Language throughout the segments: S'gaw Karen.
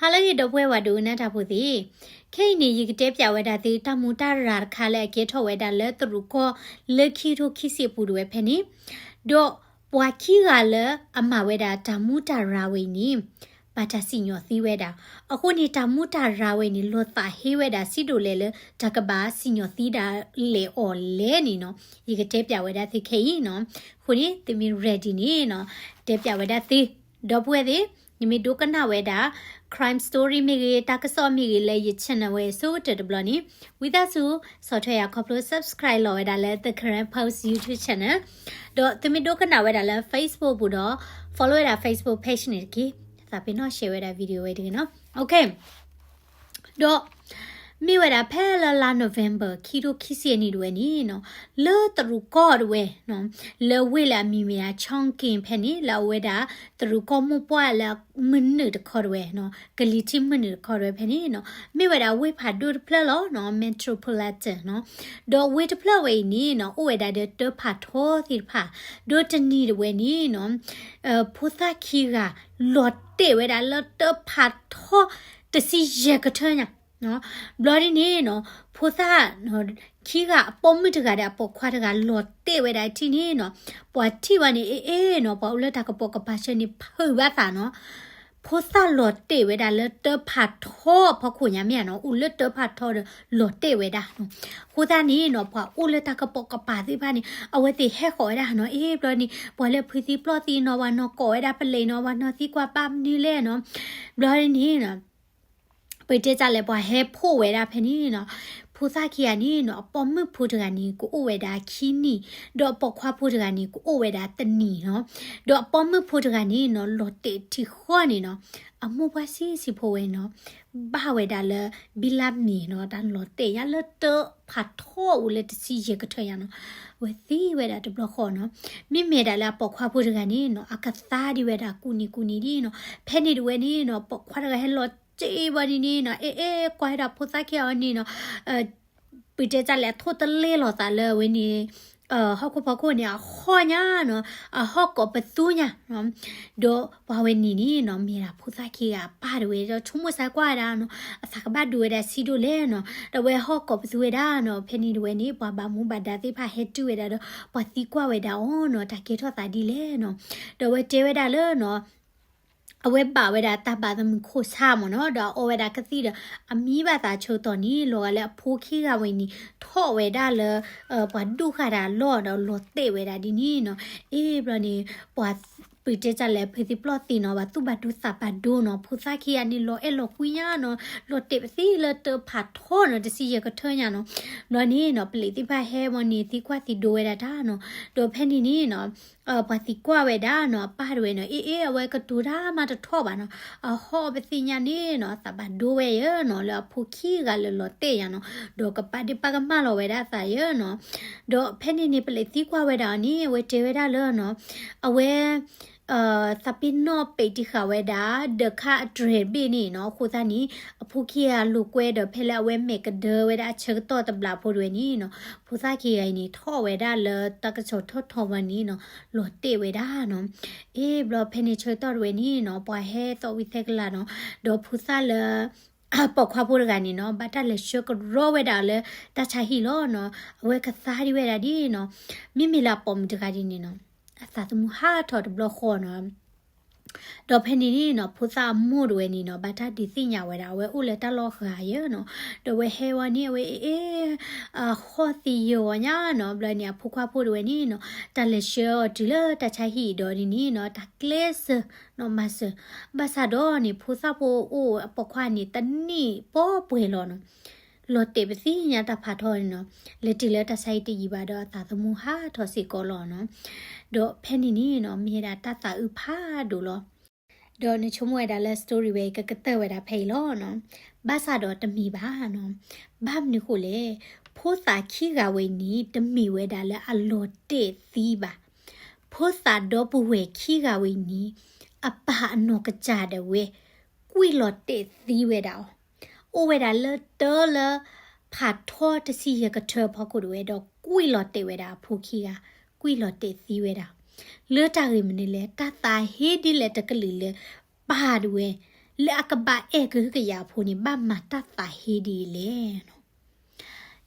ဟါလၢအဂ့ၤ ဒီပုၢ်ဝဲၢ်ဒိကနၣ်တၢ်ဖိသ့ၣ်, ခဲအံၤန့ၣ် ယကတဲပၠးဝဲဒၣ်သု တၢ်မူတၢ်ရၤတခါလၢအကဲထီၣ်ဝဲဒၣ်လၢတရူးကီၢ်လၢခံကထိခံဆံအပူၤတဝဲဖဲန့ၣ်, ဒီးပှၤခံဂၤလၢအမၤဝဲဒၣ်တၢ်မူတၢ်ရၤဝဲအံၤန့ၣ် ဘၣ်တၢ်စံၣ်ညီၣ်သံဝဲဒၣ်. အဃိန့ၣ် တၢ်မူတၢ်ရၤဝဲအံၤန့ၣ် လီၤသးဟ့ဝဲဒၣ်စံးဒိၣ်လဲၣ်လၢ တၢ်ကဘၣ်စံၣ်ညီၣ်သံဒၣ်လဲာ်အီၤလဲၣ်န့ၣ်နီၤ, ယကတဲပၠးဝဲဒၣ်သုခဲအံၤနီၤ. အဃိန့ၣ် သုမ့ၢ် ready န့ၣ်နီၤ, တဲပၠးဝဲဒၣ်သု ဒီပုၢ်ဝဲၢ်သ့ၣ်, နမ့ၢ်ဒိကနၣ်ဝဲဒၣ် crime story မ့ၢ်ဂ့ၤ, တၢ်ကစီၣ်မ့ၢ်ဂ့ၤ လၢယ channel ဝဲအဆိကတၢၢ်တဘျီန့ၣ်, ဝံသးစူၤ ဆီၣ်ထွဲယၤခီဖျိ subscribe လီၤဝဲဒၣ်လၢ The Karen Post YouTube channel, ဒီးသုမ့ၢ်ဒိကနၣ်ဝဲဒၣ်လၢ Facebook ပူၤဒီး follow ဝဲဒၣ် Facebook page န့ၣ်တက့ၢ်. သးပ့ၤနီၣ် share ဝဲဒၣ် video ဝဲတဂ့ၤနီၤ. ဒီး မ့ၢ်ဝဲဒၣ်ဖဲလၢလါ November ခံကထိခံဆံအနံၤတဝဲန့ၣ်နီၤ, လၢတရူးကီၢ်တဝဲနီၤ, လၢဝ့ၢ်လၢအမံၤမ့ၢ်ဒၣ် Chongqing ဖဲန့ၣ် လၢအဝဲဒၣ် တရူးကီၢ်မိၢ်ပှၢ်လၢမနုၤတခီတဝဲနီၤ, ကလံၤထံးမနုၤတခီတဝဲဖဲန့ၣ်နီၤ, မ့ၢ်ဝဲဒၣ်ဝ့ၢ်ဖးဒိၣ်တဖျၢၣ်လီၤနီၤ, metro ဖလးတၢၣ်နီၤ. ဒီးဝ့ၢ်တဖျၢၣ်ဝဲအံၤန့ၣ်နီၤ အိၣ်ဝဲဒၣ်ဒီးတၢ်ဖးထီသ့ၣ်တဖၣ်, ဒီးတနံၤတဝဲန့ၣ်နီၤ ဖိသၣ်ခံဂၤ လီၤတဲာ်ဝဲဒၣ်လၢတၢ်ဖးထီ တဆံယဲၢ်ကထၢညါ ဘျီဒ်န့ၣ်နီၤ ဖိသၣ် ခံဂၤအပိာ်မုၣ်တဂၤဒီးအပိာ်ခွါတဂၤ လီၤတဲာ်ဝဲဒၣ်ထံၣ်န့ၣ်နီၤ, ပှၤထံၣ်ဝဲန့ၣ် အ့ၣ်အ့ၣ်နီၤ, ပှၤအိၣ်လၢတၢ်ကပိာ်ကပၤဆၢန့ၣ် ဖုးဘၣ်သးနီၤ. ဖိသၣ်လီၤတဲာ်ဝဲဒၣ်လၢတၢ်ဖးထီအဖီခိၣ်ညါမ့ၢ်ဧါနီၤ, အိၣ်လၢတၢ်ဖးထီဒီးလီၤတဲာ်ဝဲဒၣ်နီၤ. အဃိသတးန့ၣ်နီၤ ပှၤအိၣ်လၢတၢ်ကပိာ်ကပၤသ့ၣ်တဖၣ်န့ၣ် အဝဲသ့ၣ်ဟဲဃီၤဝဲဒၣ်နီၤ, အ့ၣ် ဘျီန့ၣ် ပှၤလၢဖုသံပျီၢ်သံနီၤ, ပှၤနီၢ်ကိးဝဲဒၣ်ပလံးနီၤ, ပှၤနီၢ်သံကွၢ်ဘၣ်မနုၤလဲၣ်နီၤ. ဘျီန့ၣ်နီၤ ပတဲတၢ်လဲၣ် ပှၤဟဲဖှိၣ်ဝဲဒၣ်ဖဲန့ၣ်နီၤ, ဖိသၣ်ခံဂၤန့ၣ်နီၤ အပိာ်မုၣ်ဖိတဂၤန့ၣ် ကအိၣ်ဝဲဒၣ်ခံနံၣ်, ဒီးအပိာ်ခွါဖိတဂၤန့ၣ် ကအိၣ်ဝဲဒၣ်တနံၣ်နီၤ. ဒီးအပိာ်မုၣ်ဖိတဂၤန့ၣ်နီၤ လီၤတဲာ်ထံဃီန့ၣ်နီၤ, အမိၢ်ပှၢ်ဆံးဆံးဖိဝဲနီၤ ဘၣ်ဝဲဒၣ်လၢ ဘံလၢမ့ၤနီၤ, တၢ်လီၤတဲာ်ညါလၢတၢ်ဖးထီအိၣ်လၢတဆံယဲၢ်ကထၢညါနီၤ, အဝဲသံဝဲဒၣ်တဘျီဃီနီၤ. မ့မ့ၢ်ဒၣ်လၢအပိာ်ခွါဖိတဂၤန့ၣ်နီၤ အကသါဒံးဝဲဒၣ်ကူၣ်နံၤကူၣ်နံၤဒ်နီၤ, ဖဲန့ၣ်တဝဲန့ၣ်နီၤ ပိာ်ခွါတဂၤဟဲလီၤစ့ဘၣ်န့ၣ်နီၤ, အ့ၣ်အ့ၣ် ကွၢ်ဝဲဒၣ်ဖိသၣ်ခံဂၤအီၤန့ၣ်နီၤ ပတဲတၢ်လဲၣ် ထိၣ်တလဲလိာ်သးလၢအဝဲန့ၣ် ဟီၣ်ခိၣ်ဖီခိၣ်န့ၣ် အဟီၣ်ညါနီၤ, အဟီၣ်ကိးပသူညါနီၤ. ဒီးပှၤဝဲန့ၣ်န့ၣ်နီၤ မ့ၢ်ဒၣ်ဖိသၣ်ခံဂၤအပၢ်တဝဲဒီး ဆိကမိၣ်စၢ်ကွၢ်ဝဲဒၣ်နီၤ, အသးကဘၣ်ဒိဝဲဒၣ်ဆံးဒိၣ်လဲၣ်နီၤ. ဒီးအဝဲဟီၣ်ကိးပသူဝဲဒၣ်နီၤ, ဖဲန့ၣ်တဝဲန့ၣ် ပှၤဘၣ်မူဘၣ်ဒါသ့ၣ်တဖၣ်ဟဲတုၤဝဲဒၣ်ဒီး ပှၤသံကွၢ်ဝဲဒၣ်အီၤနီၤ, တၢ်ကဲထီၣ်သးဒ်လဲၣ်နီၤ. ဒီးအဝဲတဲဝဲဒၣ်လၢနီၤ အဝဲဘၣ်ဝဲဒၣ်တၢ်ဘၣ်သမုၣ်ခိၣ်ဆါမ့ၢ်နီၤ, ဒီးအီဝဲဒၣ်ကသံၣ်ဒီး အမံဘၣ်သးဆၢကတီၢ်န့ၣ် လီၤဂာ်လၢအဖိခံဂၤဝဲန့ၣ် ထီၣ်ဝဲဒၣ်လၢ ပှၤဒိၣ်ဃာ်တၢ်အလီၢ်ဒီးလီၤတဲာ်ဝဲဒၣ်ဒ်န့ၣ်နီၤ. အ့ၣ် ဘျီန့ၣ် ပှၤ ပတဲတၢ်လဲၣ် ဖုသံပျီၢ်သံနီၤ ဘၣ်သူၣ်ဘၣ်ဒိသးဘၣ်ဒိနီၤ, ဖိသၣ်ခံဂၤန့ၣ် လီၤအဲၣ်လီၤကွံညါနီၤ, လီၤတဲာ်ပသံလၢတၢ်ဖးထီနီၤ တဆံယဲၢ်ကထၢညါနီၤ. ဘျီန့ၣ်နီၤ ပလံးသ့ၣ်တဖၣ်ဟဲဝဲန့ၣ် သံကွၢ်သံဒိဝဲဒၣ်တၢ်နီၤ. ဒီးဖဲန့ၣ်န့ၣ်နီၤ ပှၤသံကွၢ်ဝဲဒၣ်နီၤ အပၢ်တဝဲနီၤ, အ့ၣ်အ့ၣ် အဝဲကတိၤတၢ်မးတထီၣ်ဘၣ်နီၤ, အဟီၣ်ပသ့ၣ်ညါန့ၣ်နီၤ သးဘၣ်ဒိဝဲယဲနီၤ လၢအဖိခံဂၤလၢလီၤတဲာ်ယါနီၤ, ဒီးကပာ်ဒ့ၣ်ပာ်ကမၣ်လီၤဝဲဒၣ်သးယဲနီၤ. ဒီးဖဲန့ၣ်န့ၣ် ပလံးသံကွၢ်ဝဲဒၣ်အီၤန့ၣ် အဝဲတဲဝဲဒၣ်လၢနီၤ အဝဲ သးပ့ၤနီၣ်ပံးတံၢ်ဃာ်ဝဲဒၣ် ဒီးခါအတြဲၤတဘ့ၣ်န့ၣ်နီၤ, အဃိသတးန့ၣ် အဖိခံဂၤလိာ်ကွဲဒီး ဖဲလၢအဝဲမဲာ်ကဒၢဝဲဒၣ်အဆၢကတီၢ်တဘျီဖိတဝဲန့ၣ်နီၤ, ဖိသၣ်ခံဂၤအံၤန့ၣ် ထီၣ်ဝဲဒၣ်လၢတၢ်ကစီၣ်ထီၣ်ထီဝဲန့ၣ်နီၤ, လီၤတဲာ်ဝဲဒၣ်နီၤ. အ့ၣ် ဘျီဖဲန့ၣ်ဆၢကတီၢ်တဝဲန့ၣ်နီၤ, ပှၤဟဲသီဝံၤသဲကလၤနီၤ, ဒီးဖိသၣ်လၢ ပိာ်ခွါဖိတဂၤန့ၣ်နီၤ, ဘၣ်တၢ်လဲၤဆှၢကရီဝဲဒၣ်လၢ တၢ်ဆါဟံၣ်လီၤနီၤ, အဝဲကသါဒံးဝဲဒၣ်ဒ်နီၤ, မ့မ့ၢ်လၢအပိာ်မုၣ်တဂၤဒ်န့ၣ်နီၤ, အသးသမူဟးထီၣ်တဘျီဃီနီၤ. ဒီးဖဲန့ၣ်န့ၣ်နီၤ ဖိသၣ်အမိၢ်တဝဲန့ၣ်နီၤ ဘၣ်တၢ်ဒုးသ့ၣ်ညါဝဲဒၣ် အဝဲအိၣ်လၢတၢ်လီၢ်အဂၤယဲနီၤ, ဒီးအဝဲဟဲဝဲန့ၣ် အဝဲအ့ၣ် အဟီၣ်သံယဲဝဲညါနီၤ, ဘျီန့ၣ် အဖိခွါဖိတဝဲန့ၣ်နီၤ တၢ်လဲၤဆှၢအီၤတုၤလၢတၢ်ဆါဟံၣ်ဒီးန့ၣ်နီၤ တၢ်ကျဲးစၢးနီၤ မၤစၢၤ, ဘၣ်ဆၣ်ဒီးန့ၣ် ဖိသၣ်ဖိအိၣ်အပိာ်ခွါန့ၣ် တနံၣ်ပီပှဲၤလီၤနီၤ. လီၤတဲာ်ပသ့ၣ်ညါတၢ်ဖးထီန့ၣ်နီၤ, လဲၤတုၤလၢတၢ်ဆါဟံၣ်တယံာ်ဘၣ်ဒီး အသးသမူဟးထီၣ်စ့ၢ်ကီးလီၤနီၤ. ဒီးဖဲန့ၣ်န့ၣ်နီၤ မ့ၢ်ဝဲဒၣ်တၢ်သးအုးဖးဒိၣ်လီၤ. ဒီးနဆိကမိၣ်ဝဲဒၣ်လၢ story ဝဲအံၤကကတၢၢ်ဝဲဒၣ်ဖဲအံၤလီၤနီၤ. ဘၣ်ဆၣ်ဒီးတမ့ၢ်ဘၣ်နီၤ. ဘၣ်မနုၤဃိလဲၣ်, ဖိသၣ်ခံဂၤဝဲအံၤန့ၣ် တမ့ၢ်ဝဲဒၣ်လၢအလီၤတဲာ်သံဘၣ်. ဖိသၣ်ဒီပုၢ်ဝဲၢ်ခံဂၤဝဲအံၤန့ၣ် အပၢ်အနီၢ်ကစၢ်ဒၣ်ဝဲ ကွံာ်လီၤတဲာ်သံဝဲဒၣ်အီၤ, အိၣ်ဝဲဒၣ်လၢတၢ်လၢ ဖးထီတဆံယဲၢ်ကထၢအဖီခိၣ်တဝဲဒီး ကွံာ်လီၤတဲာ်ဝဲဒၣ်အဖိခံဂၤ, ကွံာ်လီၤတဲာ်သံဝဲဒၣ်. လၢတၢ်ဂ့ၢ်မနုၤလဲၣ်, တၢ်သးဟ့ဒ်လဲၣ်တကလုာ်လၢ ပၢ်တဝဲ လၢအကဘၣ်အဲၣ်ကဟုကယာ်အဖိန့ၣ် ဘၣ်မၤတၢ်သးဟ့ဒ်လဲၣ်နီၤ.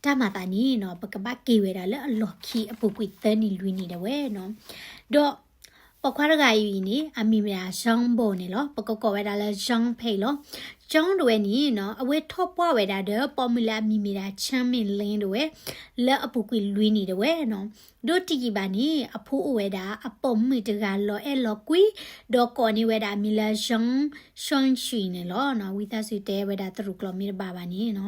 တၢ်မၤသးန့ၣ်နီၤ ပကဘၣ်က့ၤဝဲဒၣ်လၢအလီၢ်ခံအပူၤကွံာ်သၢနံၣ်လွံၢ်နံၣ်ဒၣ်ဝဲနီၤ. ဒီးပိာ်ခွါတဂၤအံၤန့ၣ် အမံၤမ့ၢ်ဒၣ် Jean Paul န့ၣ်လီၤ. ပကကိးဝဲဒၣ်လၢ Jean Paul လီၤ. Jean တဝဲန့ၣ်နီၤ အဝဲထီၣ်ပှၢ်ဝဲဒၣ်ဒီး ပိာ်မုၣ်လၢအမံၤမ့ၢ်ဒၣ် Camille တဝဲ လၢအပူၤကွံာ်လွံၢ်နံၣ်ဒၣ်ဝဲနီၤ. ဒီးတယံာ်ဘၣ်န့ၣ် အဖိအိၣ်ဝဲဒၣ်အပိာ်မုၣ်တဂၤလီၤအဲၣ်လီၤကွံ ဒီးကိးန့ၢ်ဝဲဒၣ်အမံၤလၢ Jean Chonchi န့ၣ်လီၤ. ဝံသးစူၤတဲဝဲဒၣ်တရူးကျိာ်မ့ၢ်တဘၣ်ဘၣ်န့ၣ်နီၤ.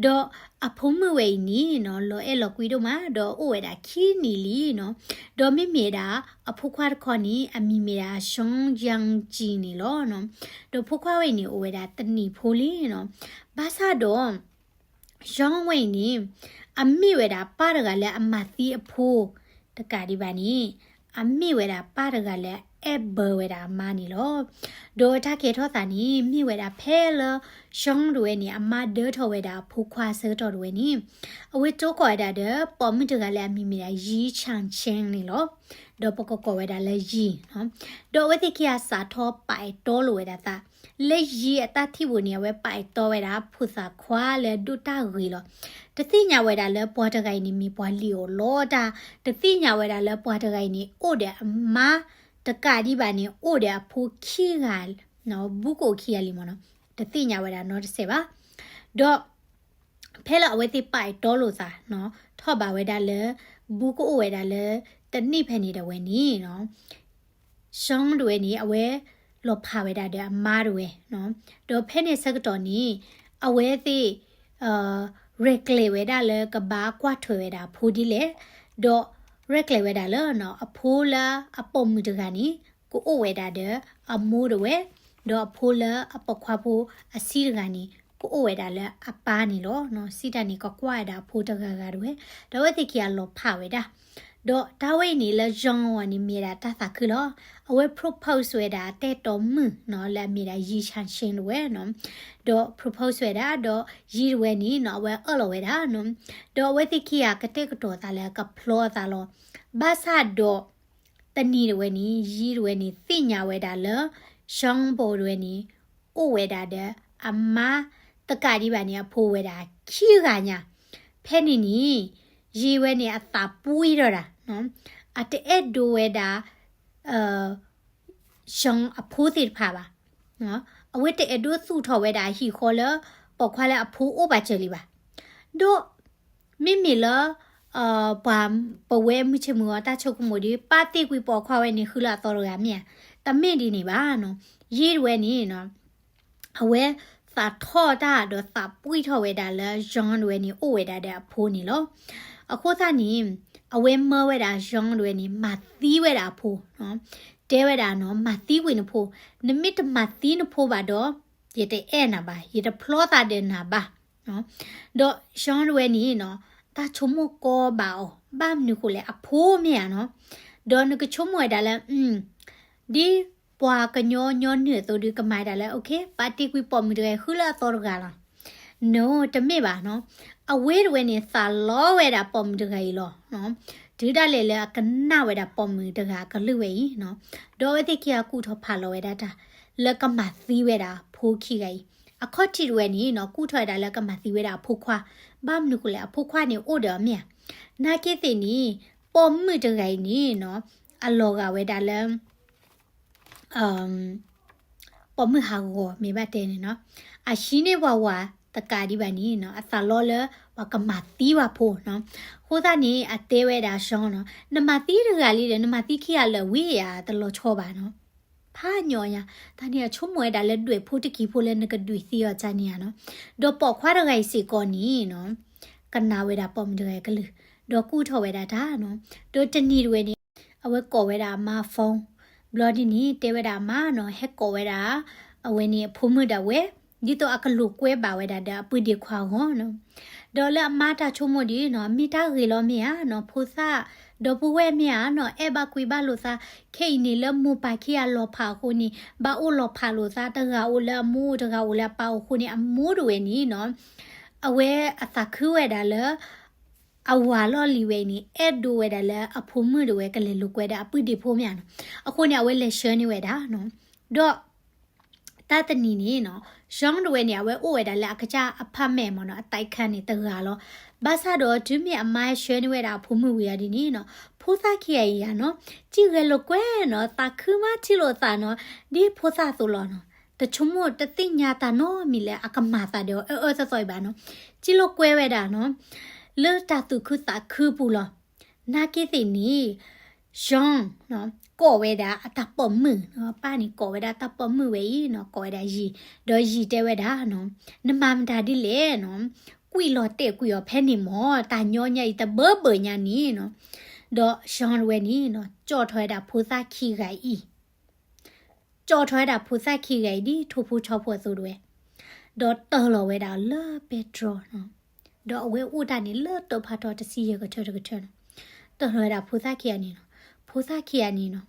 ဒီးအဖိမုၣ်ဝဲအံၤန့ၣ်နီၤ လီၤအဲၣ်လီၤကွံဒိၣ်မး ဒီးအိၣ်ဝဲဒၣ်ခံနံၣ်လံနီၤ. ဒီးမ့မ့ၢ်ဒၣ်အဖိခွါတခီန့ၣ် အမံၤမ့ၢ်ဒၣ် Jean Yangji န့ၣ်လီၤ. ဒီးဖိခွါဝဲအံၤန့ၣ် အိၣ်ဝဲဒၣ်တနံၣ်ဖိလံနီၤ. ဘၣ်ဆၣ်ဒီး Jean ဝဲအံၤန့ၣ် အမ့ၢ်ဝဲဒၣ်ပၢ်တဂၤလၢအမၤသံအဖိ တကးဒံးဘၣ်န့ၣ် အမ့ၢ်ဝဲဒၣ်ပၢ်တဂၤလၢအအဲၣ်ဘၢဝဲဒၣ်အမါန့ၣ်လီၤ. ဒီးတၢ်ကဲထီၣ်သးန့ၣ် မ့ၢ်ဝဲဒၣ်ဖဲလၢ Jean တဝဲန့ၣ် အမါဒၢထီၣ်ဝဲဒၣ်အဖိခွါဆၢကတီၢ်တဝဲန့ၣ် အဝဲကၠိကိးဝဲဒၣ်ဒီး ပိာ်မုၣ်တဂၤလၢအမံၤမ့ၢ်ဒၣ် Yi Changcheng န့ၣ်လီၤ. ဒီးပကကိးဝဲဒၣ်လၢ Yi နီၤ. ဒီးအဝဲသ့ၣ်ခံဂၤစးထီၣ်ပာ်အဲၣ်တီလိာ်ဝဲဒၣ်သး လၢ Yi အတၢ်ထံၣ်ပူၤန့ၣ် အဝဲပာ်အဲၣ်တီဝဲဒၣ်ဖိသၣ်ခွါလၢအဒိၣ်တၢ်ဂ့ၤလီၤ. တသ့ၣ်ညါဝဲဒၣ်လၢပှၤတဂၤအံၤန့ၣ် မ့ၢ်ပှၤလံၣ်အီၣ်လီတၢ်, တသ့ၣ်ညါဝဲဒၣ်လၢပှၤတဂၤအံၤန့ၣ် အိၣ်ဒီးအမါ တကးဒံးဘၣ်န့ၣ် အိၣ်ဒီးအဖိခံဂၤ, ဘူးကအိၣ်ခံဂၤလံမ့ၢ်နီၤ, တသ့ၣ်ညါဝဲဒၣ်နီတစဲးဘၣ်. ဒီး ဖဲလၢအဝဲသ့ၣ်ပာ်အဲၣ်တီလိာ်သးနီၤ, ထီၣ်ဘးဝဲဒၣ်လၢ ဘူးကအိၣ်ဝဲဒၣ်လၢ တနံၣ်ဖဲန့ၣ်တဝဲန့ၣ်နီၤ, Jean တဝဲန့ၣ် အဝဲလီၤဖးဝဲဒၣ်ဒီးအမါတဝဲနီၤ, ဒီးဖဲန့ၣ်ဆၢကတီၢ်န့ၣ် အဝဲသ့ၣ် ရဲၣ်ကျဲၤဝဲဒၣ်လၢကဘၣ်ကွၢ်ထွဲဝဲဒၣ်အဖိဒ်လဲၣ်, ဒီးရဲၣ်ကျဲၤဝဲဒၣ်လၢနီၤ အဖိလၢအပိာ်မုၣ်တဂၤန့ၣ် ကအိၣ်ဝဲဒၣ်ဒီးအမိၢ်တဝဲ, ဒီးအဖိလၢအပိာ်ခွါဖိအဆံးတဂၤန့ၣ် ကအိၣ်ဝဲဒၣ်လၢအပၢ်န့ၣ်လီၤ. စံးတၢ်န့ၣ် ကကွၢ်ဝဲဒၣ်အဖိတဂၤဂၤတဝဲ, ဒီးအဝဲသ့ၣ်ခံဂၤလီၤဖးဝဲဒၣ်. ဒီးတၢ်ဝဲအံၤန့ၣ်လၢ Jean အဂီၢ်န့ၣ် မ့ၢ်ဝဲဒၣ်တၢ်သးခုလီၤ. အဝဲ propose ဝဲဒၣ်အတၢ်အဲၣ်တီမုၣ်နီၤ လၢအမ့ၢ်ဒၣ် Yi Changcheng တဝဲနီၤ, ဒီး propose ဝဲဒၣ်, ဒီး Yi တဝဲန့ၣ်နီၤ အဝဲအၢၣ်လီၤဝဲဒၣ်နီၤ, ဒီးအဝဲသ့ၣ်ခံဂၤကတဲာ်ကတီၤသးလၢကဖျီအသးလီၤ. ဘၣ်ဆၣ်ဒီး တနံၤတဝဲန့ၣ် Yi တဝဲန့ၣ် သ့ၣ်ညါဝဲဒၣ်လၢ Jean Paul တဝဲန့ၣ် အိၣ်ဝဲဒၣ်ဒီးအမါ တကးဒံးဘၣ်န့ၣ် အဖိဝဲဒၣ်ခံဂၤညါ. ဖဲန့ၣ်န့ၣ် Yi ဝဲန့ၣ် အသးပှံၢ်ထီၣ်ဒၣ်, အတအဲၣ်ဒိးဝဲဒၣ် Jean အဖိသ့ၣ်တဖၣ်ဘၣ်. အဝဲတအဲၣ်ဒိးသူၣ်ထီၣ်ဝဲဒၣ်အဟံၣ်ဃီလၢ ပိာ်ခွါလၢအဖိအိၣ်ဘၣ်စၢၤလံဘၣ်. ဒီး မ့မ့ၢ်လၢ ပှၤပဝဲမုၢ်ဆ့ၣ်မုၢ်ဂီၤတၢ်ဆိကမိၣ်ဒီး ပာ်တ့ၢ်ကွံာ်ပိာ်ခွါဝဲန့ၣ် ဃုလၢအသီတဂၤမ့ၢ်ဧါ, တမ့ၢ်ဒ်န့ၣ်ဘၣ်နီၤ. Yi တဝဲန့ၣ် အဝဲသးထီၣ်တၢ်ဒီးသးပှံၢ်ထီၣ်ဝဲဒၣ်လၢ Jean တဝဲန့ၣ် အိၣ်ဝဲဒၣ်ဒီးအဖိန့ၣ်လီၤ. အဃိသတးန့ၣ် အဝဲမၢဝဲဒၣ် Jean တဝဲန့ၣ် မၤသံဝဲဒၣ်အဖိ, တဲဝဲဒၣ်နီၤ မၤသံကွံာ်နဖိ, နမ့ၢ်တမၤသံနဖိဘၣ်ဒီး ယတအဲၣ်နၤဘၣ်, ယတဖျီသးဒီးနၤဘၣ်. ဒီး Jean တဝဲန့ၣ်နီၤ တၢ်ဆိကမိၣ်ကီဘၣ်အီၤ, ဘၣ်မနုၤဃိလဲၣ် အဖိမ့ၢ်ဧါနီၤ. ဒီးနကဆိကမိၣ်ဝဲဒၣ်လၢ ဒ်ပှၤကညီညီနုၢ်အသိးဒီး ကမၤဝဲဒၣ်လၢ okay ပာ်တ့ၢ်ကွံာ်ပိာ်မုၣ်တဂၤအံၤ ဃုလၢအသီတဂၤလီၤ. No တမ့ၢ်ဘၣ်နီၤ. အဝဲတဝဲန့ၣ် သးလီဝဲဒၣ်ပိာ်မုၣ်တဂၤအံၤလီၤ. တုၤဒၣ်လဲာ်လၢအကနၣ်ဝဲဒၣ်ပိာ်မုၣ်တဂၤအကလုၢ်ဝဲအံၤနီၤ. ဒီးအဝဲသ့ၣ်ခံဂၤကူၣ်ထီၣ်ဖးလီၤဝဲဒၣ်တၢ် လၢကမၤသံဝဲဒၣ်ဖိခံဂၤအံၤ. အခီၣ်ထံးတဝဲန့ၣ်နီၤ ကူၣ်ထီၣ်ဝဲဒၣ်လၢကမၤသံဝဲဒၣ်အဖိခွါ. ဘၣ်မနုၤဃိလဲၣ် အဖိခွါန့ၣ်အိၣ်ဒီးအီၤမ့ၢ်ဧါ. နာ်က့သ့ၣ်န့ၣ် ပိာ်မုၣ်တဂၤအံၤန့ၣ်နီၤ အလီၤဂာ်ဝဲဒၣ်လၢ ပိာ်မုၣ်ဟးဂီၤမ့ၢ်ဘၣ်တဲန့ၣ်နီၤ, အဟံးန့ၢ်ပှၤဝၤတကးဒံးဘၣ်န့ၣ်နီၤ အသးလီလၢပှၤကမၤသံပှၤဖိနီၤ. အဃိသတးန့ၣ် အတဲဝဲဒၣ် Jean နီၤ, နမၤသံတဂၤလံဒီး နမၤသံခံဂၤလၢာ်ဝံၤဧါ တလီၤဆီဘၣ်နီၤ. ဖးညီညါ, တၢ်န့ၣ်အဆိကမိၣ်ဝဲဒၣ်လၢဒွဲၣ်ဖိတက့ၤဖိလၢနကဒွဲၣ်သံအီၤတၢ်န့ၣ်ဧါနီၤ. ဒီးပိာ်ခွါတဂၤအံၤစ့ၢ်ကီးန့ၣ်နီၤ ကနၣ်ဝဲဒၣ်ပိာ်မုၣ်တဂၤအကလုၢ်, ဒီးကူၣ်ထီၣ်ဝဲဒၣ်တၢ်နီၤ. ဒီးတနံၤတဝဲန့ၣ် အဝဲကိးဝဲဒၣ်အမါ phone, ဘျီဒ်န့ၣ် တဲဝဲဒၣ်အမါနီၤ ဟဲကိးဝဲဒၣ် အဝဲန့ၣ်အဖိမုၣ်ဒၣ်ဝဲ, ဒ်သိးအကလိာ်ကွဲဘၣ်ဝဲဒၣ်ဒီးအပုၢ်ဒ့ခွါအဂီၢ်နီၤ. ဒီးလၢအမါတၢ်ဆိကမိၣ်ဒ်နီၤ မ့ၢ်တၢ်ဂ့ၤလီၤမ့ၢ်ဧါနီၤ ဖိသၣ်, ဒီပုၢ်ဝဲၢ်မ့ၢ်ဧါနီၤ အဲၣ်ဘၣ်ကွံဘၣ်လိာ်သး, ခဲအံၤန့ၣ်လၢမိၢ်ပၢ်ခံဂၤလီၤဖးအဃိန့ၣ် ဘၣ်အိၣ်လီၤဖးလိာ်သး တဂၤအိၣ်လၢအမိၢ် တဂၤအိၣ်လၢအပၢ်အဃိန့ၣ် အမိၢ်တဝဲန့ၣ်နီၤ အဝဲအသးခုဝဲဒၣ်လၢ အဝၤလီၢ်လံၤဝဲအံၤန့ၣ် အဲၣ်ဒိးဝဲဒၣ်လၢအဖိမုၣ်တဝဲကလဲၤလိာ်ကွဲဒီးအပုၢ်ဒ့ဖိမ့ၢ်ဧါနီၤ. အဃိန့ၣ် အဝဲလဲၤဆှၢန့ၢ်ဝဲဒၣ်နီၤ. ဒီး တၢ်တနံၤန့ၣ်နီၤ Jean တဝဲန့ၣ် အဝဲအိၣ်ဝဲဒၣ်လၢအကစၢ် apartment မ့ၢ်နီၤ အတၢ်ခါန့ၣ်တဂၤလီၤ. ဘၣ်ဆၣ်ဒီးတုၤမ့ၢ်အမါဆှၢန့ၢ်ဝဲဒၣ်အဖိမုၣ်ဝံၤအီၤဒ်န့ၣ်နီၤ ဖိသၣ်ခံဂၤအံၤယၤနီၤ စံးဂဲၤလိာ်ကွဲနီၤ သးခုမးထံလိာ်သးနီၤ ဒ်ဖိသၣ်အသိးလီၤနီၤ. တဆိကမိၣ်တသ့ၣ်ညါတၢ်နီတမံၤလၢအကမၤသးဒီးအအၢအၢသီသီအံၤဘၣ်နီၤ. စံးလိာ်ကွဲဝဲဒၣ်နီၤ လၢတၢ်သူၣ်ခုသးခုပူၤလီၤ. နာ်က့သ့ၣ်န့ၣ် Jean နီၤ ကိးဝဲဒၣ်အတၢ်ပိာ်မုၣ်နီၤ ပၢ်န့ၣ် ကိးဝဲဒၣ်တၢ်ပိာ်မုၣ်ဝဲအံၤနီၤ ကိးဝဲဒၣ်ယံၤ ဒီးယံၤတဲဝဲဒၣ်နီၤ နမၤမတၤဒ်လဲၣ်နီၤ ကွံာ်လီၤတဲာ်ကွံာ်အီၤဖဲန့ၣ်မ့ၢ် တၢ်ညီညါအံၤတဘၢဘၢညါန့ၣ်နီၤ. ဒီး Jean တဝဲန့ၣ်နီၤ ကၠီၣ်ထီၣ်ဝဲဒၣ်ဖိသၣ်ခံဂၤအံၤ ကၠီၣ်ထီၣ်ဝဲဒၣ်ဖိသၣ်ခံဂၤအံၤဒ်ထိၣ်ဖိဆီဖိအသိးတဝဲ ဒီးတၢၢ်လီၤဝဲဒၣ်လၢပဲတြီနီၤ ဒီးအဝဲအိၣ်တၢ်န့ၣ်လၢတၢ်ဖးထီတဆံယဲၢ်ကထၢတကထၢနီၤ တၢၢ်လီၤဝဲဒၣ်ဖိသၣ်ခံဂၤန့ၣ်နီၤ ဖိသၣ်ခံဂၤန့ၣ်နီၤ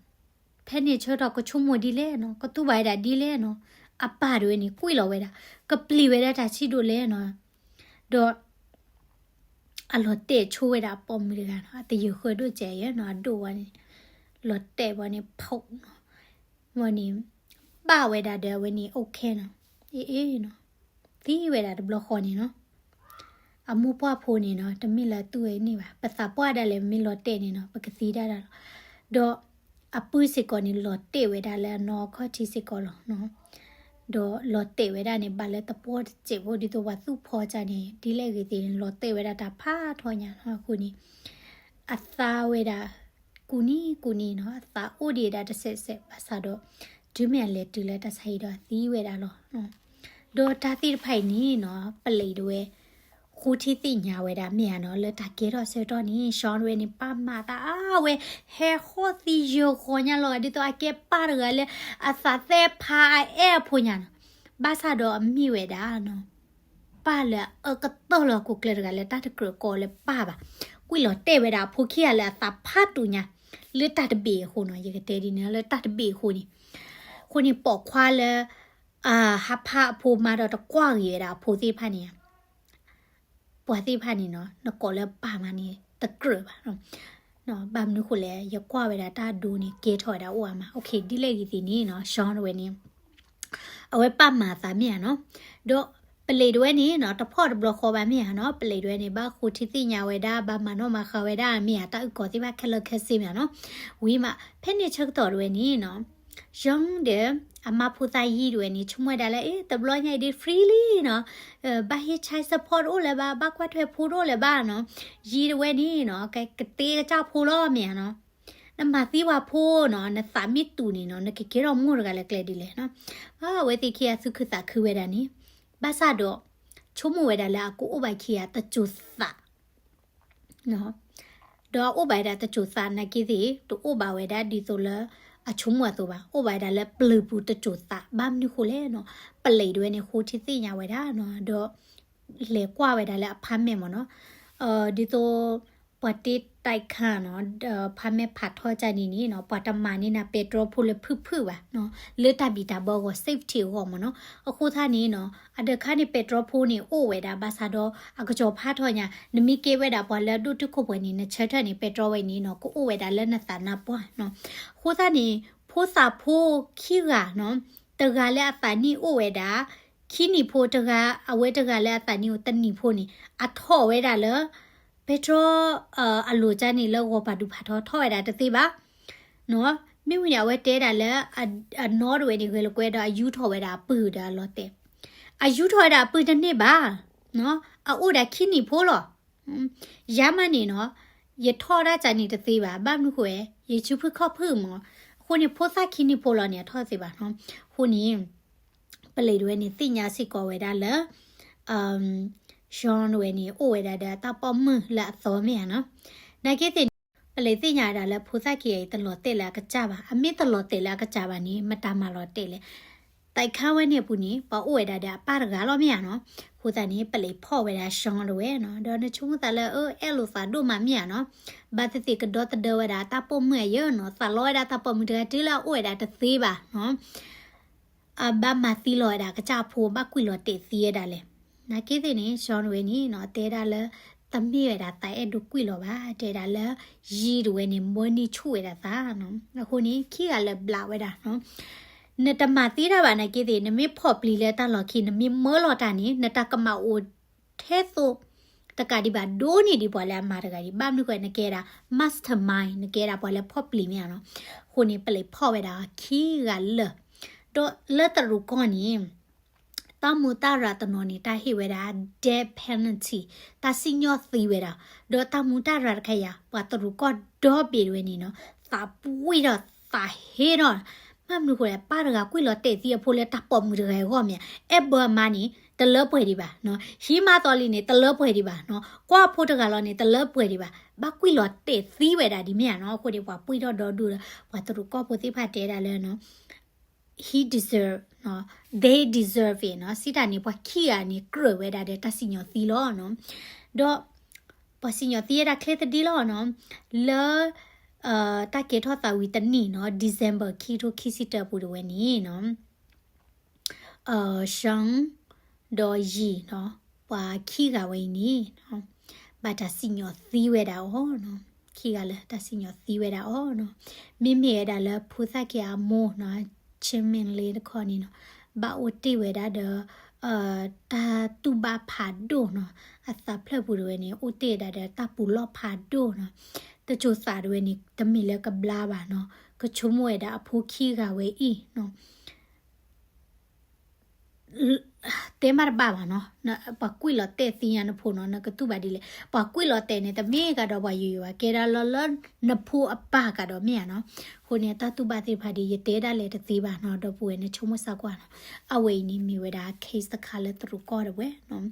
ဖဲန့ၣ်ဆၢကတီၢ်ကဆိကမိၣ်ဒ်လဲၣ်နီၤ ကတူၢ်ဘၣ်ဝဲဒၣ်ဒ်လဲၣ်နီၤ အပၢ်တဝဲန့ၣ် ကွံာ်လီၤဝဲဒၣ် ကပျံၤဝဲဒၣ်တၢ်ဆံးဒိၣ်လဲၣ်နီၤ ဒီး အလီၤတဲာ်ဆိဝဲဒၣ်အပိာ်မုၣ်တဂၤနီၤ အသယုၢ်ဃၢဒိၣ်စဲးယဲနီၤ အဒိၣ်ဝဲန့ၣ် လီၤတဲာ်ဝဲန့ၣ် ဖီၣ်နီၤ ဝဲန့ၣ် ဘၣ်ဝဲဒၣ်ဒီးအဝဲန့ၣ် အိၣ်ခဲနီၤ အ့ၣ်အ့ၣ်နီၤ သံဝဲဒၣ်တဘျီဃီန့ၣ်နီၤ အမိၢ်ပှၢ်ဖိန့ၣ်နီၤ တမ့ၢ်လၢအတူၢ်ဝဲန့ၣ်ဘၣ် ပသးပှၢ်ဒၣ်လဲာ်မ့ၢ်လီၤတဲာ်န့ၣ်နီၤ ပကသံဒၣ်ဒၣ်လီၤ ဒီး အပုၢ်စ့ၢ်ကီးန့ၣ် လီၤတဲာ်ဝဲဒၣ်လၢအနီၢ်အခီၣ်ထံးစ့ၢ်ကီးလီၤနီၤ ဒီးလီၤတဲာ်ဝဲဒၣ်န့ၣ် ဘၣ်လၢသပှၢ်တစဲးဖိဒ်သိးပှၤသူၣ်ဖီကၢ်န့ၣ် ဒ်လဲၣ်ဂ့ၤသ့ၣ်န့ၣ် လီၤတဲာ်ဝဲဒၣ်တၢ်ဖးထီညါနီၤ အဃိန့ၣ် အသးဝဲဒၣ် ကူၣ်နံၤကူၣ်နံၤနီၤ အသးအိၣ်ဒံးဒၣ်တစဲးစဲး ဘၣ်ဆၣ်ဒီး တုၤမ့ၢ်အလဲၤတုၤလၢတၢ်ဆါဟံၣ်ဒီးအသံဝဲဒၣ်လီၤ ဒီးတၢ်သ့ၣ်တဖၣ်အံၤန့ၣ်နီၤ ပလံးတဝဲ ဃိထံသ့ၣ်ညါဝဲဒၣ်မ့ၢ်ဧါနီၤ လၢတၢ်ကဲထီၣ်ဆၢကတီၢ်န့ၣ် Jean တဝဲန့ၣ် ပၢ်မၤသးအါဝဲ ဟဲဃီသံယၢၤဃီၤညါလီၤ ဒ်သိးအကဲပၢ်တဂၤလၢ အသးသဲဖးအအဲၣ်အဖိညါနီၤ ဘၣ်ဆၣ်ဒီးအမ့ၢ်ဝဲဒၣ်နီၤ ပၢ်လၢအအၢကတၢၢ်လီၤကိးကျၢၢ်တဂၤလၢတၢ်တကြၢးကိးလၢပၢ်ဘၣ် ကွံာ်လီၤတဲာ်ဝဲဒၣ်အဖိခံဂၤလၢအသးဖးတူာ်ညါ လၢတၢ်တဘ့ၣ်အဃိနီၤ ယကတဲဒ်န့ၣ် လၢတၢ်တဘ့ၣ်အဃိန့ၣ် အဃိန့ၣ်ပိာ်ခွါလၢ အဟးဖးအဖိမါဒီးတကွၢ်ဂ့ၤဝဲဒၣ်အဖိသ့ၣ်တဖၣ်န့ၣ် ပှၤသ့ၣ်တဖၣ်န့ၣ်နီၤ နကိးလၢပၢ်မးန့ၣ် တကြၢးဘၣ် ဘၣ်မနုၤဃိလဲၣ် ယကွၢ်ဝဲဒၣ်တၢ်ဒိန့ၣ် ကဲထီၣ်ဝဲဒၣ်အိၣ်အါမး ဒ်လဲၣ်ဂ့ၤသ့ၣ်န့ၣ်နီၤ Jean တဝဲန့ၣ် အဝဲပၢ်မၤသးမ့ၢ်ဧါနီၤ ဒီးပလံးတဝဲန့ၣ်နီၤ တဖီၣ်တဘျီဃီဘၣ်မ့ၢ်ဧါနီၤ ပလံးတဝဲန့ၣ် ဘၣ်ဃိထံသ့ၣ်ညါဝဲဒၣ် ဘၣ်မၤနီၣ်မၤဃါဝဲဒၣ်မ့ၢ်ဧါ တၢ်အုၣ်ကီၤသ့ၣ်တဖၣ်ခဲလၢာ်ခဲဆ့မ့ၢ်ဧါနီၤ ဝံၤမး ဖဲန့ၣ်ဆၢကတီၢ်တဝဲန့ၣ်နီၤ Jean ဒီး အမါဖိသၣ်ယံၤတဝဲန့ၣ် ဆိကမိၣ်ဝဲဒၣ်လၢ အ့ တဘျီညါအံၤဒ် free လံနီၤ ဘၣ်ဟ့ၣ် child support တအိၣ်လၢၤဘၣ် ဘၣ်ကွၢ်ထွဲဖိတအိၣ်လၢၤဘၣ်နီၤ ယံၤတဝဲန့ၣ်နီၤ ကကတ့ကစၢ်ဖိလီၤမ့ၢ်ဧါနီၤ နမၤသံပှၤဖိနီၤ နသးမ့ၢ်တူာ်န့ၣ်နီၤ နကကဲထီၣ်မိၢ်တဂၤလၢကျဲဒ်လဲၣ်နီၤ အဝဲသ့ၣ်ခံဂၤသူၣ်ခုသးခုဝဲဒၣ်န့ၣ် ဘၣ်ဆၣ်ဒီး ဆိကမိၣ်ဝဲဒၣ်လၢအကအိၣ်ဘၣ်ခံဂၤတစိၤသး ဒီးအအိၣ်ဘၣ်ဝဲဒၣ်တစိၤသးနာ်က့သ့ၣ် တအိၣ်ဘၣ်ဝဲဒၣ်ဒ်သိးလၢ အဆိကမိၣ်အသိးဘၣ် အိၣ်ဘၣ်ဝဲဒၣ်လၢပျုၤပူၤတစိၤသး ဘၣ်မနုၤဃိလဲၣ်နီၤ ပလံးတဝဲန့ၣ် ဃိထံသ့ၣ်ညါဝဲဒၣ်နီၤ ဒီး လဲၤကွၢ်ဝဲဒၣ်လၢအ apartment မ့ၢ်နီၤ ဒ်သိး ပှၤတ့တၢ်ခါနီၤ apartment ဖးထီကၢ်န့ၣ်န့ၣ်နီၤ ပှၤတမၤန့ၢ်နၤပဲတြီဖိလၢဖုၣ်ဖုၣ်ဘၣ်နီၤ လၢတၢ်ဘံၣ်တၢ်ဘၢအဂီၢ် safety အဂီၢ်မ့ၢ်နီၤ အဃိသတးန့ၣ်နီၤ အဒၢးခါန့ၣ် ပဲတြီဖိန့ၣ် အိၣ်ဝဲဒၣ်ဘၣ်ဆၣ်ဒီး အကစီၤဖးထီညါ နမ့ၢ်ကဲဝဲဒၣ်ပှၤလၢအဒိၣ်တုာ်ခိၣ်ပှဲၤန့ၣ် နဆၢထၢၣ်န့ၣ် ပဲတြီဝဲန့ၣ်နီၤ ကအိၣ်ဝဲဒၣ်လၢနသးနါပှၢ်နီၤ အဃိသတးန့ၣ် ဖိသၣ်ဖိခံဂၤနီၤ တဂၤလၢအသးနံၣ်အိၣ်ဝဲဒၣ် ခံနံၣ်ဖိတဂၤ အဝဲတဂၤလၢအသးနံၣ်အိၣ်တနံၣ်ဖိန့ၣ် အထီၣ်ဝဲဒၣ်လၢ ပဲတြီ အလိၤကၢ်န့ၣ်လၢဂီၤပာ်ဒူဖးထီ ထီၣ်ဝဲဒၣ်တသ့ဘၣ် မ့ၢ်ဝံၤန့ၣ် အဝဲတဲဒၣ်လၢ အနီၢ်တဝဲန့ၣ် ဂဲၤလိာ်ကွဲဒီးအယူထီၣ်ဝဲဒၣ်အပုၢ်ဒီးအလီၤတဲာ် အယူထီၣ်ဝဲဒၣ်အပုၢ်တန့ၢ်ဘၣ် အအိၣ်ဒၣ်ခံနံၣ်ဖိလီၤ ယၤမးန့ၣ်နီၤ ယထီၣ်ဒၣ်ကၢ်န့ၣ်တသ့ဘၣ် ဘၣ်မနုၤဃိဝဲ ယဆူဖုၣ်ခီၣ်ဖုၣ်မး အဃိန့ၣ် ဖိသၣ်ခံနံၣ်ဖိလီၤန့ၣ် အထီၣ်တသ့ဘၣ်နီၤ အဃိန့ၣ် ပလံးတဝဲန့ၣ် သ့ၣ်ညါစ့ၢ်ကီးဝဲဒၣ်လၢ Jean တဝဲန့ၣ် အိၣ်ဝဲဒၣ်ဒီးတၢ်ပိာ်မုၣ်လၢအသီမ့ၢ်ဧါနီၤ နာ်က့သ့ၣ်န့ၣ် ပလံးသ့ၣ်ညါဝဲဒၣ်လၢဖိသၣ်ခံဂၤအံၤ တလီၤတဲာ်လၢအကစၢ်ဘၣ် အမ့ၢ်တလီၤတဲာ်လၢအကစၢ်ဘၣ်န့ၣ် မတၤမၤလီၤတဲာ်လဲၣ် တၢ်ခါဝဲန့ၣ်အပူၤန့ၣ် ပှၤအိၣ်ဝဲဒၣ်ဒီးအပၢ်တဂၤလီၤမ့ၢ်ဧါနီၤ အဃိသတးန့ၣ် ပလံးဖီၣ်ဝဲဒၣ် Jean တဝဲနီၤ ဒီးနဆိကမိၣ်သးလၢ အၢ အဲၣ်လိာ်သးဒိၣ်မးမ့ၢ်ဧါနီၤ ဘၣ်သ့ၣ်သ့ၣ်ကဒီသဒၢဝဲဒၣ်တၢ်ပိာ်မုၣ်အယၢနီၤ သးလီဝဲဒၣ်တၢ်ပိာ်မုၣ်တဂၤတုၤလၢအအိၣ်ဝဲဒၣ်တသ့ဘၣ်နီၤ အဘၣ်မၤသံလီၤဝဲဒၣ်ကစၢ်ဖိ ဘၣ်ကွံာ်လီၤတဲာ်သံဝဲဒၣ်လဲၣ်. နာ်က့သ့ၣ်န့ၣ် Jean တဝဲန့ၣ်နီၤ တဲဒၣ်လၢ တမ့ၢ်ဝဲဒၣ်သးအဲၣ်ဒိးကွံာ်လီၤဘၣ် တဲဒၣ်လၢ ယံၤတဝဲန့ၣ် မၢနံၣ်ဆူၣ်ဝဲဒၣ်သးနီၤ အဃိန့ၣ် ခံဂၤလၢာ်ဘျးဝဲဒၣ်နီၤ နတမၤသ့တၢ်ဘၣ်နာ်က့သ့ၣ် နမ့ၢ်ဖီၣ်ပျံၤလၢတၢ်လီၢ်ခံ နမ့ၢ်မၢလီၤတၢ်န့ၣ် နတၢ်ကမၣ်အိၣ်ထဲသိးတကးဒံးဘၣ် ဒိၣ်န့ၢ်ဒံးပှၤလၢအမၤတဂၤဒံး ဘၣ်မနုၤဃိ နကဲဒၣ် mastermind နကဲဒၣ်ပှၤလၢဖီၣ်ပျံၤမ့ၢ်ဧါနီၤ. အဃိန့ၣ် ပလံးဖီၣ်ဝဲဒၣ်ခံဂၤလၢာ် ဒီးလၢတရူးကီၢ်န့ၣ် တၢ်မူးတၢ်ရၤတနီၤန့ၣ် တၢ်ဟ့ၣ်ဝဲဒၣ် death penalty တၢ်စံၣ်ညီၣ်သံဝဲဒၣ်, ဒီးတၢ်မူးတၢ်ရၤတခါအံၤ ပှၤတရူးကီၢ်ဒီဘ့ၣ်တဝဲန့ၣ်နီၤ သးပှံၢ်ထီၣ်သးဟ့ထီၣ်, ဘၣ်မနုၤဃိလဲၣ် ပၢ်တဂၤကွံာ်လီၤတဲာ်သံအဖိလၢတၢ်ပိာ်မုၣ်တဂၤအဂီၢ်မ့ၢ်ဧါ, အဲၣ်ဘၢအမါန့ၣ် တလၢပှဲၤဒံးဘၣ်နီၤ, ဟံးမါသီလံန့ၣ် တလၢပှဲၤဒံးဘၣ်နီၤ, ကွၢ်အဖိတဂၤလီၤန့ၣ် တလၢပှဲၤဒံးဘၣ်, ဘၣ်ကွံာ်လီၤတဲာ်သံဝဲဒၣ်ဒ်မ့ၢ်ဧါနီၤ, အဃိန့ၣ် ပှၤပှံၢ်ထီၣ်ဒီဒူၣ်ဒီး ပှၤတရူးကီၢ်ဖိသ့ၣ်တဖၣ်တဲဒၣ်လၢ he deserve နီၤ, they deserve it နီၤ, စံးတၢ်န့ၣ် ပှၤခံဂၤန့ၣ် ကြၢးဝဲဒၣ်ဒီးတၢ်စံၣ်ညီၣ်သံလီၤနီၤ, ဒီး ပှၤစံၣ်ညီၣ်သံဝဲဒၣ်ချ့သဒံလီၤနီၤ, လၢ တၢ်ကဲထီၣ်သးဝံၤတနံၣ်နီၤ December ခံကထိခံဆံတၢအပူၤတဝဲန့ၣ်နီၤ Sean ဒီး Yi နီၤ, ပှၤခံဂၤဝဲအံၤန့ၣ် ဘၣ်တၢ်စံၣ်ညီၣ်သံဝဲဒၣ်အီၤနီၤ, ခံဂၤလၢတၢ်စံၣ်ညီၣ်သံဝဲဒၣ်အီၤနီၤ, မ့မ့ၢ်ဝဲဒၣ်လၢဖိသၣ်ခံဂၤအမိၢ်နီၤ Chin Min Lee တခီန့ၣ်နီၤ, ဘၣ်အိၣ်တ့ၢ်ဝဲဒၣ်ဒီး တၢ်တူၢ်ဘၣ်ဖးဒိၣ်နီၤ, အသးဖျၢၣ်ပူၤတဝဲန့ၣ် အိၣ်တ့ၢ်ဝဲဒၣ်ဒီးတၢ်ပူၤလီၢ်ဖးဒိၣ်နီၤ, တစိၤသးတဝဲန့ၣ် တမ့ၢ်လၢကဘျါဘၣ်နီၤ, ကဆိကမိၣ်ဝဲဒၣ်အဖိခံဂၤဝဲအံၤနီၤ တဲမးတဘၣ်ဘၣ်နီၤ, ပှၤကွံာ်လီၤတဲာ်သံညါနဖိနီၤ နကတူၢ်ဘၣ်ဒ်လဲၣ်, ပှၤကွံာ်လီၤတဲာ်န့ၣ် တမ့ၢ်ကဒီးပှၤယိယိဘၣ်, ကဲဒၣ်လီၤလၢနဖိအပၢ်ကဒီးမ့ၢ်ဧါနီၤ, အဃိန့ၣ် တၢ်တူၢ်ဘၣ်သ့ၣ်တဖၣ်ဒ်ယတဲဒၣ်လဲာ်တသ့ဘၣ်နီၤ, ဒီပုၢ်ဝဲၢ်န့ၣ်ဆိကမိၣ်သကိးနီၤ, အဝဲအံၤန့ၣ်မ့ၢ်ဝဲဒၣ် case တခါလၢတရူးကီၢ်တဝဲနီၤ,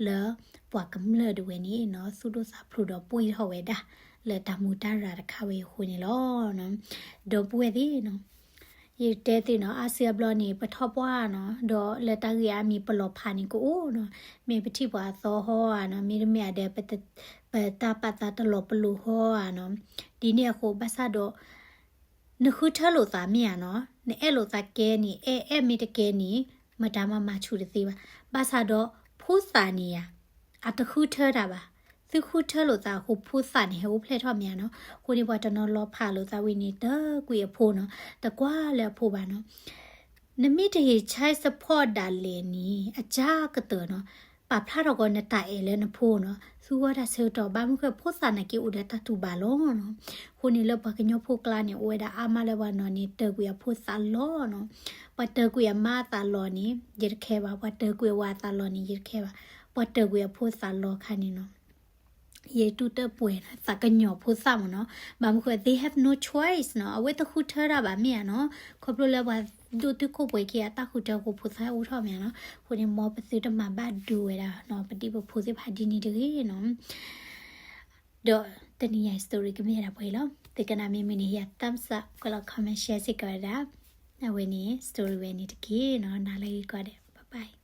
လၢပှၤကမျၢၢ်တဝဲန့ၣ်နီၤ သူၣ်ဒိၣ်သးဖျိးဒီးပှံၢ်ထီၣ်ဝဲဒၣ် လၢတၢ်မူးတၢ်ရၤတခါဝဲအံၤအဃိန့ၣ်လီၤ. ဒီပုၢ်ဝဲၢ်သ့ၣ်နီၤ ယတဲသ့ၣ်နီၤ အါစုအါဘျီန့ၣ် ပထီၣ်ပှၢ်နီၤ, ဒီးလၢတၢ်ဂ့ၢ်အါမံၤပလီၤဖးန့ၣ်ကအိၣ်နီၤ, မ့ၢ်ပထံၣ်ပှၤအသီဟီဧါနီၤ, မ့တမ့ၢ်အဒဲး ပတၢ်ပာ်သးတလီၤပလိာ်ဟီဧါနီၤ, ဒ်န့ၣ်အဃိ ဘၣ်ဆၣ်ဒီး နဃုထၢလိာ်သးမ့ၢ်ဧါနီၤ, နအဲၣ်လိာ်သးကဲန့ၣ် အဲၣ်အဲၣ်မ့ၢ်တကဲန့ၣ် မတၤမၤမၤဆူၣ်တသ့ဘၣ်, ဘၣ်ဆၣ်ဒီးဖိသၣ်န့ၣ်ဧါ အတဃုထၢတၢ်ဘၣ်, သုဃုထၢလိာ်သးအဃိ ဖိသၣ်န့ၣ် ဟဲအိၣ်ဖျဲၣ်ထီၣ်မ့ၢ်ဧါနီၤ, အဃိန့ၣ် ပှၤတနီၤလီၤဖးလိာ်သးဝံၤန့ၣ် တၢကွံာ်အဖိနီၤ, တကွၢ်လၢအဖိဘၣ်နီၤ, နမ့ၢ်တဟ့ၣ် child support ဒၣ်လဲာ်န့ၣ် အကၢ်ကတၢၢ်နီၤ, ပာ်ဖျါထီၣ်ကီးနတၢ်အဲၣ်လၢနဖိနီၤ, သူဂီၢ်တၢ်ဆၢကတီၢ် ဘၣ်မနုၤဃိဖိသၣ်နာ်က့အိၣ်ဒီးတၢ်တူၢ်ဘၣ်လီၤနီၤ, အဃိန့ၣ်လၢပှၤကညီဖိကျါန့ၣ် အိၣ်ဝဲဒၣ်အါမးလၢပှၤနီၤန့ၣ် တၢကွံာ်အဖိသၣ်လီၤနီၤ, ပှၤတၢကွံာ်အမါအသးလီၤန့ၣ် ယတခဲဘၣ်, ပှၤတၢကွံာ်အဝၤအသးလီၤန့ၣ် ယတခဲဘၣ်, ပှၤတၢကွံာ်အဖိသၣ်လီၤခါန့ၣ်နီၤ ယတူၢ်တၢ်ပှဲၤသးကညီၤဖိသၣ်မ့ၢ်နီၤ, ဘၣ်မနုၤဃိ they have no choice နီၤ, အဝဲတဃုထၢတၢ်ဘၣ်မ့ၢ်ဧါနီၤ, ခီဖျိလၢပှၤဒိၣ်တုာ်ခိၣ်ပှဲၤခံဂၤအတၢ်ဃုထၢအဃိ ဖိသၣ်အိၣ်ထီၣ်မ့ၢ်ဧါနီၤ, အဃိန့ၣ် မ်ပသုတမၤဘၣ်ဒိဝဲဒၣ်နီၤ ပဒံၣ်ပဖိသ့ၣ်တဖၣ်ဒ်န့ၣ်တဂ့ၤနီၤ, ဒီးတနံၤညါအံၤ story ကမ့ၢ်ဝဲဒၣ်ပှဲၤလီၤ, သုကနၣ်မ့ၢ်မုာ်န့ၣ် ဟ့ၣ်ယၤ thumbs up ကွဲးလီၤ comment share စ့ၢ်ကီးဝဲဒၣ်, အဝဲန့ၣ် story ဝဲန့ၣ်တက့ၢ်နီၤ, နၤလၢဂ့ၤကိးဂၤဒဲး bye bye.